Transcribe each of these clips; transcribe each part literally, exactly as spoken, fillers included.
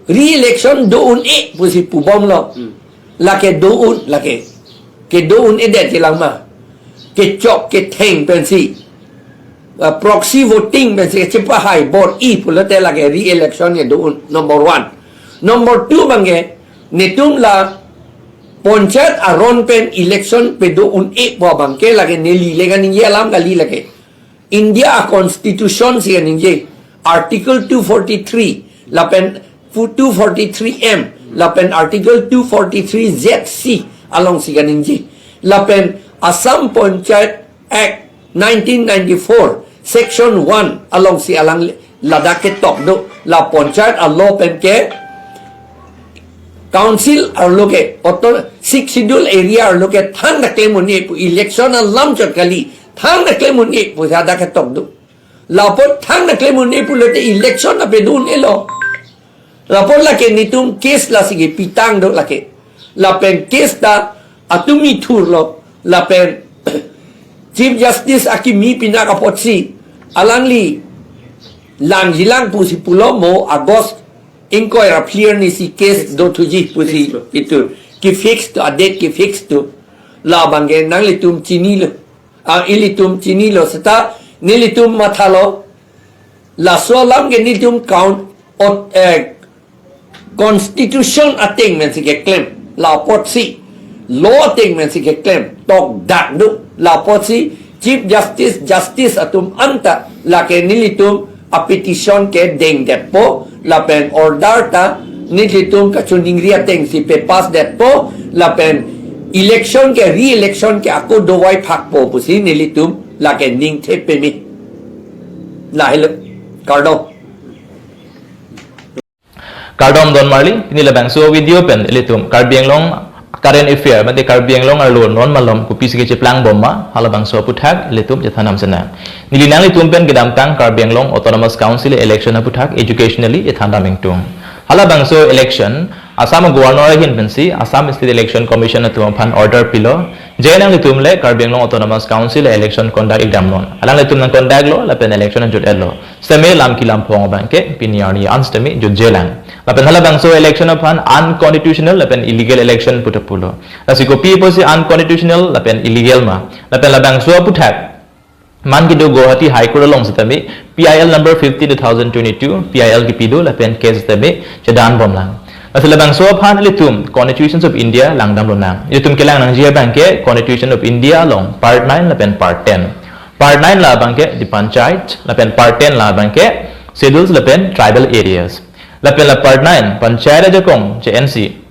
Re-election do un-e pusi pubomlo. Hmm. Lake do un, lake. Kedo un-edet ke langma. Kechok ketheng pensi, uh, proxy voting pensi kachepahai bor-i pulote lake re-election kedo un, number one. Number two abangke, netum la panchayat aron pen election pedo un-e pu abangke lake neli le kaningje alam kali lake. India a constitution si kaningje, Article two forty-three, lapen fu-, two forty-three M, lapen Article two forty-three Z C alongsi kaningje. Lapen Assam Panchayat Act nineteen ninety-four, Section one alongsi alang ladak ketok do, la panchayat a-law pen ke council arlo ke, auto-, Sixth Schedule area arlo ke thangta klem un-e pu, election alam chot kali, thangta klem un-e pu hadak ketok do. Lapot thangta klem un-e pulote election ta pedo un-elo. Lapot lake netum case lasi kepitang do lake. Lapen case ta atumi thurlo. Lapen Chief Justice akimi pinak apotsi alangli langjilang pusi pulo, mo August ingkoi ra phli arnisi case dothuji pusi. Fix lo. Itum ke-fix do, a-date ke-fix do. Labangke nanglitum chinilo. Ah, ilitum chinilo seta nelitum mathalo. Laso alam ke nelitum count ot, eh, constitution ateng pensi keklem. Lapotsi law ateng pensi keklem. Tokdak do. Lapotsi Chief Justice, Justice atum anta lake nelitum a-petition kedengdetpo, lapen order ta nelitum kachiningri atengsi pe-pass detpo, lapen election ke, re-election ke ako dovai phakpo pusi nelitum lake ningthe peme. Lahelo. Kardom. Kardom don marli, pini labangso video pen ilitum Karbi Anglong current affair, mate Karbi Anglong arlo non malom kopisi kecheplang bomma, halabangso aputhak ilitum chethan damsinang. Neli nanglitum pen kedamtang Karbi Anglong Autonomous Council election aputhak educationally chethan dam ingtung. Halabangso election, Assam Governor ahin pensi Assam State Election Commission atum aphan order pilo, je nanglitum le Karbi Anglong Autonomous Council election conduct ik damnon. Alanglitum nang-conduct lo, lapen election anjut-etlo. Sitame lam kelam phong abangke pini arni an sitame jutjelang. Lapen halabangso election aphan unconstitutional lapen illegal election puta pulo. Lasi kopi pusi unconstitutional lapen illegal ma? Lapen labangso aputhak man kedo Guwahati High Court along sitame P I L number fifteen two thousand twenty-two, P I L kepi do lapen case sitame chedan bomlang. Lasi labangso aphan ilitum Constitutions of India langdam lonang. Ilitum kelang nangji abangke Constitution of India along Part nine lapen Part ten. Part nine labangke the panchayat, lapen Part ten labangke schedules lapen tribal areas. Lapen la Part nine, panchayat ajakong che-ensi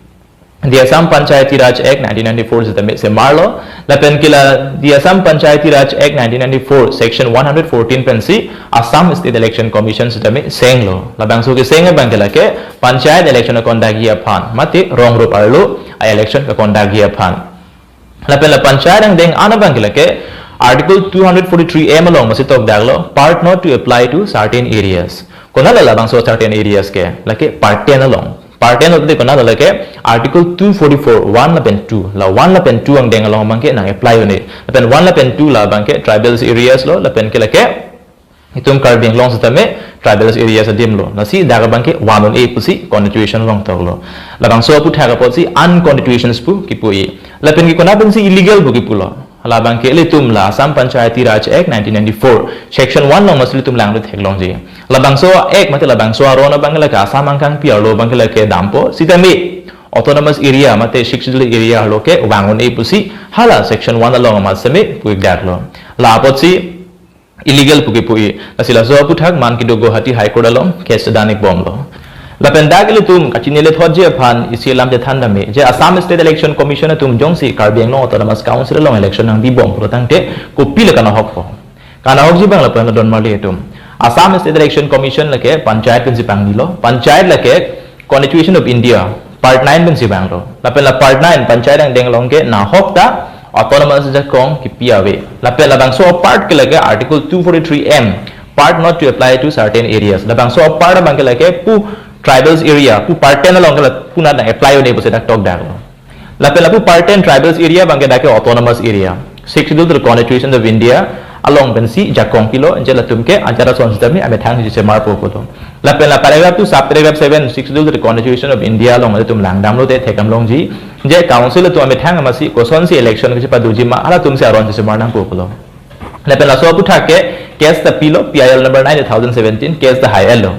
the Assam Panchayati Raj Act nineteen ninety-four sitame semarlo, lapen ke la the Assam Panchayati Raj Act nineteen ninety-four, Section one hundred fourteen pensi Assam State Election Commission sitame senglo. Labangso keseng abangke lake panchayat election a-conduct ji aphan, mate rong rup arlo a-election ka-conduct ji aphan. Lapen la panchayat angdeng an abangke lake Article two hundred forty-three M along masi tokdaklo, part not to apply to certain areas. Konat la labangso certain areas ke, lake Part ten along. Part ten along de konat la lake Article two forty-four one lapen two. La one lapen two angdeng along abangke nang-apply un-e. Lapen one lapen two labangke tribals areas lo, lapen ke lake itum Karbi Anglong sitame tribals areas adim lo. Lasi dak abangke van un-e pusi constitution along toklo. Labangso aputhak apotsi unconstitutional pu kipu-i. Lapen ke konat pensi illegal pu kipulo? Labangke ilitum la Assam Panchayati Raj Act nineteen ninety-four, Section one along masi ilitum langdun theklongji. Labangso act mate labangso aron abangke lake Assam angkangpi arlo abangke lake dampo. Sitame autonomous area mate Sixth Schedule area arlo ke vang un-e pusi hala Section one along amat sitame pu-ikdaklo. La apotsi illegal pu kipu-i. Lasi laso aputhak man kedo Guwahati High Court along case dan-ik bomlo. Lapen dak ilitum kachinile thotji aphan isi alam chethan dam-e, je Assam State Election Commission atum jongsi Karbi Anglong Autonomous Council along election nangbi bom pulo tangte kopi le kanahokpo? Kanahokji abang lapu-an don marli itum. Assam State Election Commission lake panchayat pensi pangnilo. Panchayat lake Constitution of India Part nine pensi vanglo. Lapen la Part nine panchayat angdeng along ke nahok ta autonomous ajakong kipi ave. Lapen labangso part ke lake Article two forty-three M, part not to apply to certain areas. Labangso part abangke lake pu tribals area, pu Part ten along ke la pu nat nang-apply un-e pusi dak tokdaklo. Lapen lapu Part ten tribals area abangke dak ke autonomous area. Sixth Schedule to the Constitution of India, along pensi jakong pilo, je latum ke ajat ason sitame amethang si semarpo pulo. Lapen la paragraph two, sub paragraph seven, Sixth Schedule the Constitution of India along latum langdamlote thekdam longji, je council atum amethang amatsi kosonsi election kechepadoji ma, halatum si aron si semar nangpo pulo. Lapen laso aphuthak ke case ta pilo, P I L number nine two thousand seventeen, case ta hai-et lo.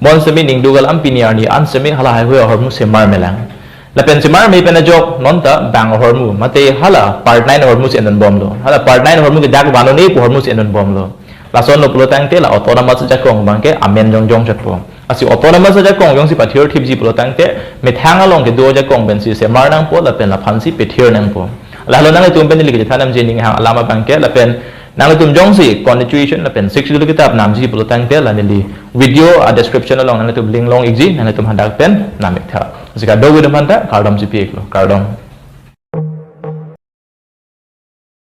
Bonsitame ningduk alam pini arni an sitame hala haihui ahormu semar melang. Lapen semar me pen ajok non ta bang ahormu, mate hala part nine ahormu si endun bomlo. Hala part nine ahormu ke dak vanone pu ahormu si endun bomlo. Lason lo pulo tangte la autonomous ajakong abang ke amen jongjong chatpo. Lasi autonomous ajakong jongsi pathir thipji pulo tangte methang along kedo ajakong pensi semar nangpo lapen laphansi pethir nangpo. Lalo nanglitum pen neli kachethan damji ning hang alam abang ke, lapen nanglitum jongsi constitution lapen Sixth Schedule kitap namji pulo tangte la neli video a description along nanglitum link long-ikji, nanglitum hadak pen nam-iktha. Lasi kadokave atum aphanta kardom chipi-iklo, kardom.